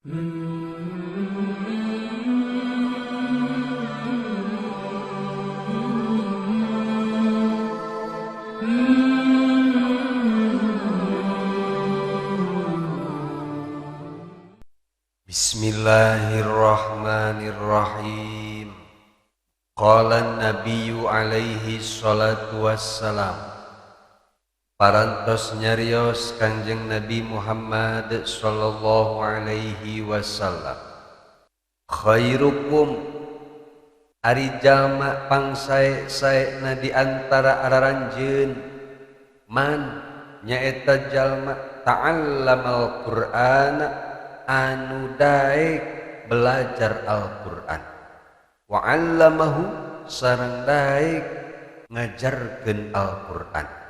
Bismillahirrahmanirrahim. Qala Nabiyyu alaihi salatu wassalam. Parantos nyarios Kanjeng Nabi Muhammad sallallahu alaihi wasallam. Khairukum ari jalma pangsae-saena di antara araranjeun man nyaeta jalma ta'allamal Qur'ana anu daek belajar Al-Qur'an wa 'allamahu sareng daek ngajarkeun Al-Qur'an.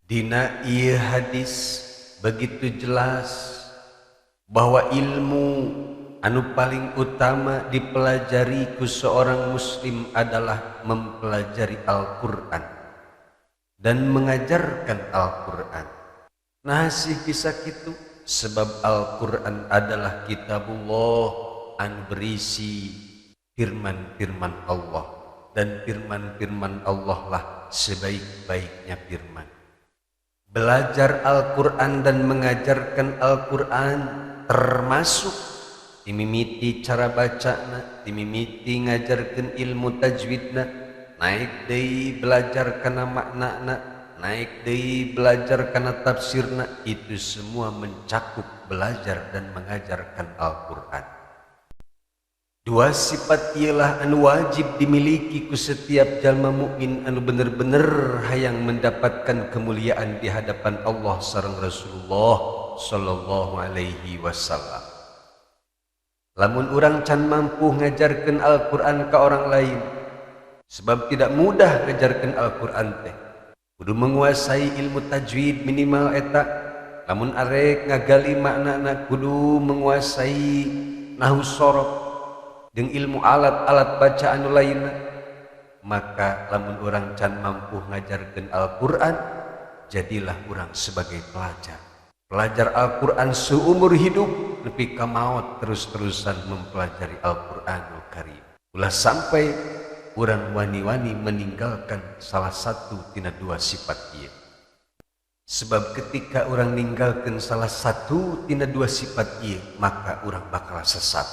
Dina ieu hadis begitu jelas bahwa ilmu anu paling utama dipelajari ku seorang muslim adalah mempelajari Al-Qur'an dan mengajarkan Al-Qur'an. Nah sih bisa kitu sebab Al-Qur'an adalah kitabullah anu berisi firman-firman Allah dan firman-firman Allah lah sebaik-baiknya firman. Belajar Al-Qur'an dan mengajarkan Al-Qur'an termasuk dimimiti cara bacana, dimimiti ngajarkeun ilmu tajwidna, naik deui belajar kana maknana, naik deui belajar kana tafsirna, itu semua mencakup belajar dan mengajarkan Al-Qur'an. Dua sifat ialah anu wajib dimiliki ku setiap jalma mukmin anu bener-bener hayang mendapatkan kemuliaan di hadapan Allah sareng Rasulullah sallallahu alaihi wasallam. Lamun urang can mampu ngajarkeun Al-Qur'an ka orang lain, sebab tidak mudah ngajarkeun Al-Qur'an teh. Kudu menguasai ilmu tajwid minimal eta. Lamun arek ngagali maknana kudu menguasai nahwu sorof jeung ilmu alat-alat bacaan anu lainna. Maka lamun urang can mampu ngajarkeun Al-Qur'an, jadilah urang sebagai pelajar. Pelajar Al-Qur'an seumur hidup nepi ka maot terus-terusan mempelajari Al-Qur'anul Karim. Ulah sampai urang wani-wani meninggalkan salah satu tina dua sifat ieu. Sebab ketika urang ninggalkan salah satu tina dua sifat ieu, maka urang bakal sesat.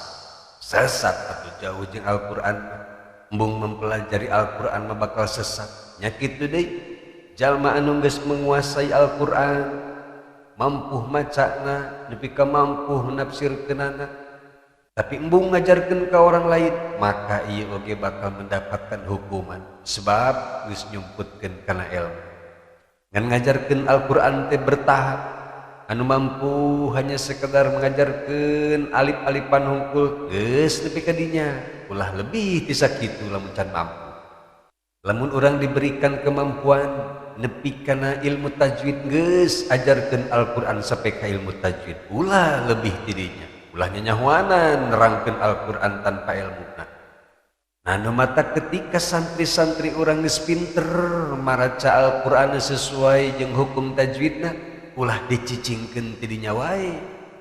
Sesat atau jauh jeung Al-Qur'an, embung mempelajari Al-Qur'an mah bakal sesat. Nya kitu deui, jalma anu geus menguasai Al-Qur'an, mampu macana, nepi ka mampu nafsirkeunana, tapi embung ngajarkeun ka orang lain, maka ieu oge bakal mendapatkan hukuman sebab geus nyumputkeun kana ilmu. Ngan ngajarkeun Al-Qur'an teh bertahap. Anu mampu hanya sekedar mengajarkeun alif-alifan hungkul geus nepi ka dinya, ulah lebih ti sakitu lamun can mampu. Lamun urang diberikan kemampuan nepi kana ilmu tajwid geus ajarkeun Al-Qur'an sampai ka ilmu tajwid, ulah lebih ti dinya. Ulah nyanyahuanan nerangkeun Al-Qur'an tanpa ilmuna. Nah nu mata ketika santri-santri urang geus pinter maraca Al-Qur'an sesuai jeung hukum tajwidna, ulah dicicingkeun ti dinya wae,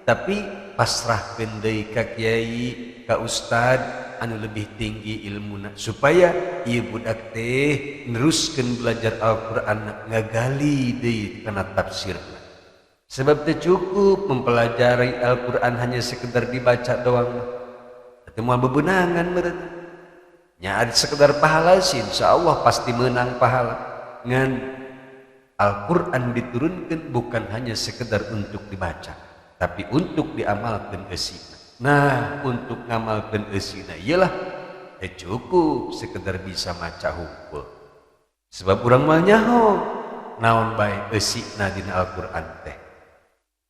tapi pasrahkeun deui ka kiai, ka ustad anu lebih tinggi ilmuna supaya ieu budak teh neruskeun belajar Al-Qur'an ngagali deui kana tafsirna. Sebab teu cukup mempelajari Al-Qur'an hanya sekedar dibaca doang mah. Teu moal bebenangan meureun. Nya sekedar pahala sih insyaallah pasti menang pahala. Ngan Al-Qur'an diturunkan bukan hanya sekedar untuk dibaca, tapi untuk diamalkan eusina. Nah, untuk ngamalkan eusina iyalah cukup sekedar bisa maca hungkul. Sebab urang mah nyaho naon bae eusina dina Al-Qur'an teh.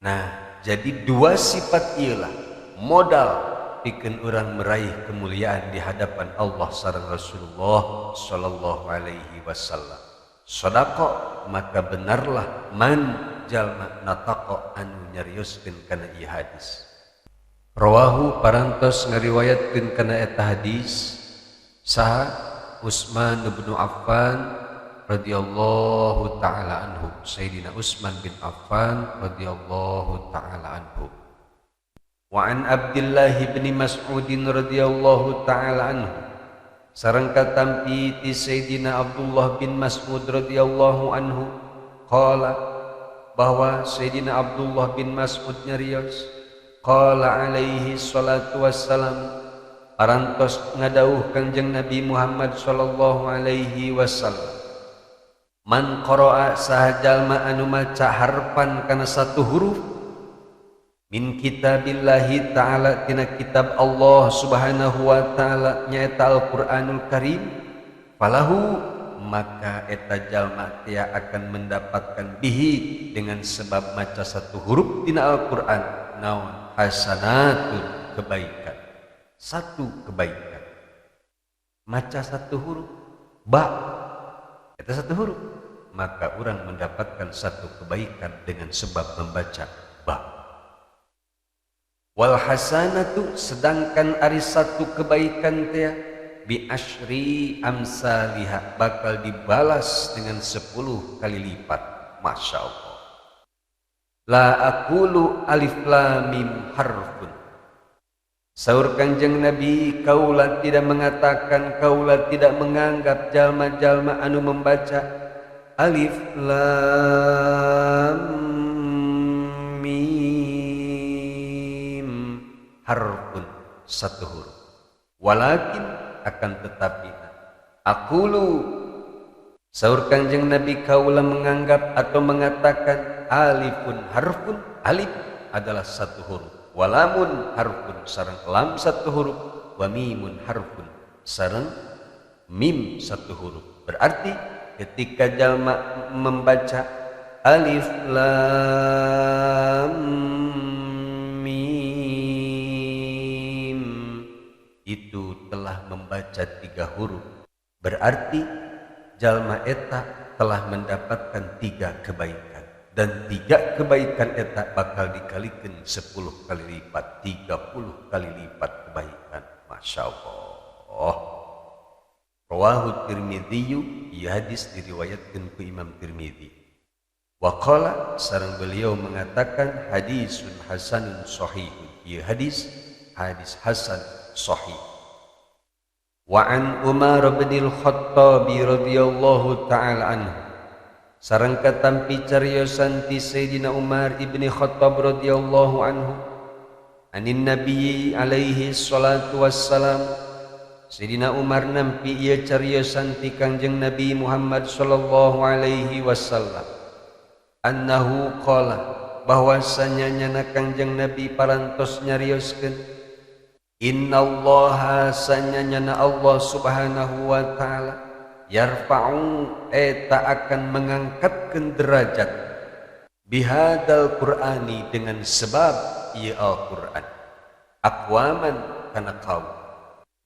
Nah, jadi dua sifat ialah modal pikeun urang meraih kemuliaan di hadapan Allah sareng Rasulullah sallallahu alaihi wasallam. Sodako maka benarlah man jalma nataqo anu nyarioskeun kana ieu hadis. Rawahu parantos ngariwayatkeun kana eta hadis saha Utsman bin Affan radhiyallahu taala anhu, Sayyidina Utsman bin Affan radhiyallahu taala anhu. Wa an Abdullah bin Mas'ud radhiyallahu ta'ala anhu sareng katampi ti Sayyidina Abdullah bin Mas'ud radhiyallahu anhu qala bahwa Sayyidina Abdullah bin Mas'ud nyarios qala alaihi salatu wassalam parantos ngadauh Kangjeng Nabi Muhammad sallallahu alaihi wasallam man qara'a saha jalma anu maca harfan kana satu huruf min kitabillahi ta'ala tina kitab Allah subhanahu wa ta'ala nyaeta Al-Qur'anul Karim falahu maka eta jalma tia akan mendapatkan bihi dengan sebab maca satu huruf tina Al-Qur'an naon hasanatun kebaikan, satu kebaikan. Maca satu huruf ba eta satu huruf maka orang mendapatkan satu kebaikan dengan sebab membaca ba. Wal hasanatu sedangkan ari satu kebaikan teh bi asyri amsaliha bakal dibalas dengan 10 kali lipat. Masya Allah. La aqulu alif lam mim harfun. Saur Kangjeng Nabi kaula tidak mengatakan, kaula tidak menganggap jalma-jalma anu membaca alif lam mim harfun satu huruf. Walakin akan tetapi aqulu saur Kangjeng Nabi kaula menganggap atau mengatakan alifun harfun, alif adalah satu huruf, walamun harfun sareng lam satu huruf, wa mimun harfun sareng mim satu huruf. Berarti ketika jalma membaca alif lam mim itu telah membaca 3 huruf, berarti jalma eta telah mendapatkan 3 kebaikan, dan 3 kebaikan eta bakal dikalikan 10 kali lipat, 30 kali lipat kebaikan. Masya Allah. Rawahu Tirmidzi, ieu hadis diriwayatkeun ku Imam Tirmidzi. Wa qala sareng beliau mengatakan hadisun hasanun sahihun, ieu hadis hadis hasan sahih. Wa an Umar bin Al-Khattab radhiyallahu ta'ala anhu sareng katampi cariosan ti Sayyidina Umar ibni Khattab radhiyallahu anhu anin Nabi alaihi salatu wassalam Sayyidina Umar nampi ieu cariosan ti Kangjeng Nabi Muhammad sallallahu alaihi wasallam annahu qala bahwasanya nyana Kangjeng Nabi parantos nyarioskeun innallaha sanyanya Allah subhanahu wa ta'ala yarfa'u eta akan mengangkatkeun derajat bihadal Qur'ani dengan sebab ieu Al-Qur'an aqwaman kana kaum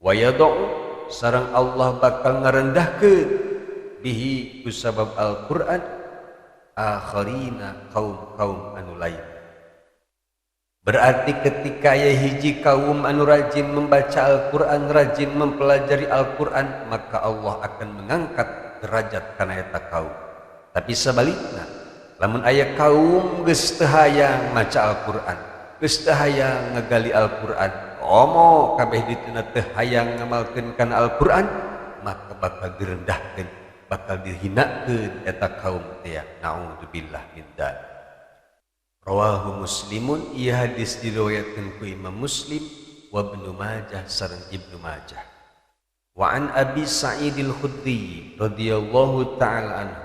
wa yad'u sareng Allah bakal ngarendahkeun bihi ku sabab Al-Qur'an akharina kaum-kaum anu lain. Berarti ketika aya hiji kaum anu rajin membaca Al-Qur'an, rajin mempelajari Al-Qur'an, maka Allah akan mengangkat derajat kana eta kaum. Tapi sebaliknya, lamun aya kaum geus teu hayang maca Al-Qur'an, geus teu hayang ngagali Al-Qur'an, komo kabeh dituna teu hayang ngamalkeun kana Al-Qur'an, maka bakal direndahkeun, bakal dihinakeun eta kaum teh. Naudzubillah min dzalik. Rawahu Muslimun, ieu hadis diriwayatkeun ku Imam Muslim wa Ibnu Majah sareng Ibnu Majah. Wa an Abi Sa'id Al-Khudri radhiyallahu ta'ala anhu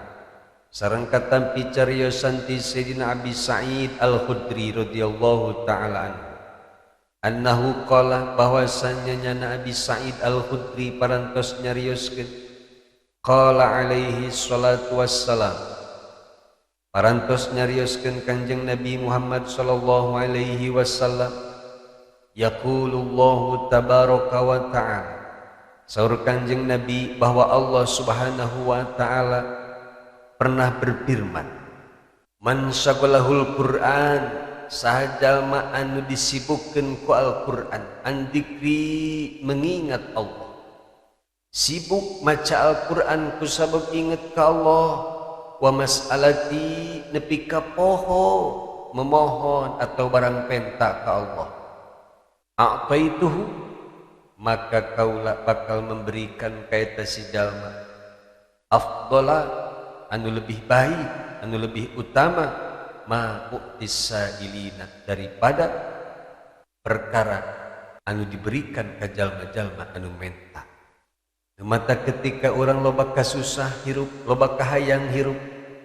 sareng katampi cariosan ti Sayyidina Abi Sa'id Al-Khudri radhiyallahu ta'ala anhu annahu qala bahwasanya nyana Abi Sa'id Al-Khudri parantos nyarioskeun qala alaihi salatu wassalam parantos nyarioskeun Kanjeng Nabi Muhammad sallallahu alaihi wasallam yaqulullahu tabaraka wa ta'ala saur Kanjeng Nabi bahwa Allah subhanahu wa ta'ala pernah berfirman man syaghalahul Qur'an saha jalma anu disibukkeun ku Al-Qur'an an dzikri mengingat Allah, sibuk maca Al-Qur'an ku sabab inget ka Allah, wa mas'alati nepi ka poho memohon atau barang penta ka Allah, A'taituhu maka kaula bakal memberikan ka eta si jalma afdhala anu lebih baik, anu lebih utama ma u'tis sa'ilina daripada perkara anu diberikan ka jalma-jalma anu menta. Mata ketika orang loba kasusah hirup, loba kahayang hirup,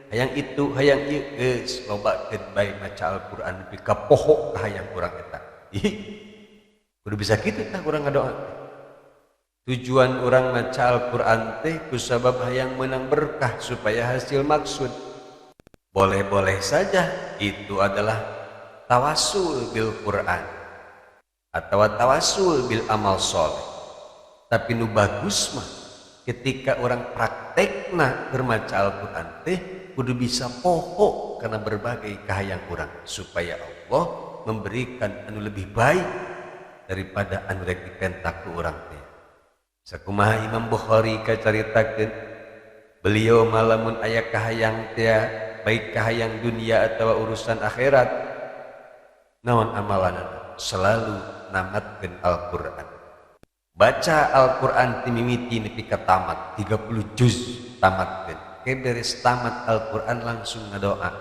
hayang itu, hayang ieu, geus lobakeun bae maca Al-Qur'an nepi ka poho kahayang urang eta. Ih, kudu bisa kitu tah urang ngadoa. Tujuan urang maca Al-Qur'an teh kusabab hayang menang berkah supaya hasil maksud. Boleh-boleh saja itu adalah tawasul bil Qur'an atau tawasul bil amal soleh. Tapi nu bagus mah ketika orang praktekna bermaca Al-Qur'an teh kudu bisa poho karena berbagai kahayang urang supaya Allah memberikan anu lebih baik daripada anu rek dipenta ku urang teh. Sakumaha Imam Bukhari kacaritakeun beliau malamun aya kahayang teh baik kahayang dunia atau urusan akhirat naon amalanana selalu namatkeun Al-Qur'an. Baca Al-Qur'an ti mimiti nepi ka tamat 30 juz tamatkeun. Ke beres tamat Al-Qur'an langsung ngadoa.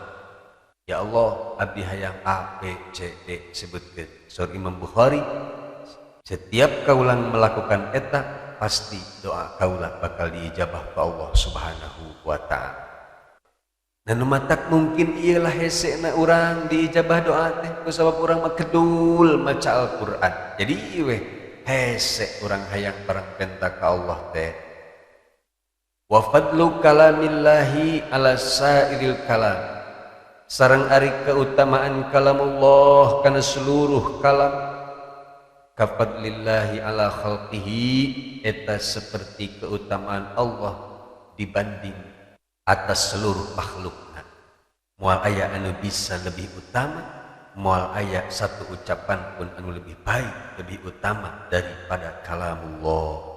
Ya Allah, abdi hayang A B C D sebutkeun. Saur Imam Bukhari, setiap kaulang melakukan eta pasti doa kaula bakal diijabah ku Allah Subhanahu wa taala. Nah nu matak mungkin ieu lah hesena urang diijabah doa teh kusabab urang mah kedul maca Al-Qur'an. Jadi ieu weh hese urang hayang barang penta ka Allah teh. Wa fadlu kalamillahi ala sairil kalam. Sareng ari keutamaan kalamullah kana seluruh kalam. Kafadlillahi ala khalqihi eta seperti keutamaan Allah dibanding atas seluruh makhlukna. Moal aya anu bisa lebih utama, moal aya satu ucapan pun anu lebih baik, lebih utama daripada kalamullah.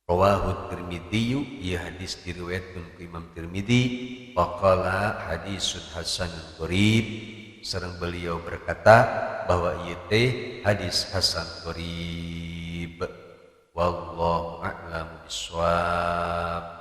Rawahu Tirmidzi, ieu hadis diriwayatkeun ku Imam Tirmidzi, waqala hadisun hasanun gharib. Sareng beliau berkata bahwa ieu teh hadis hasan gharib. Wallahu a'lam bishawab.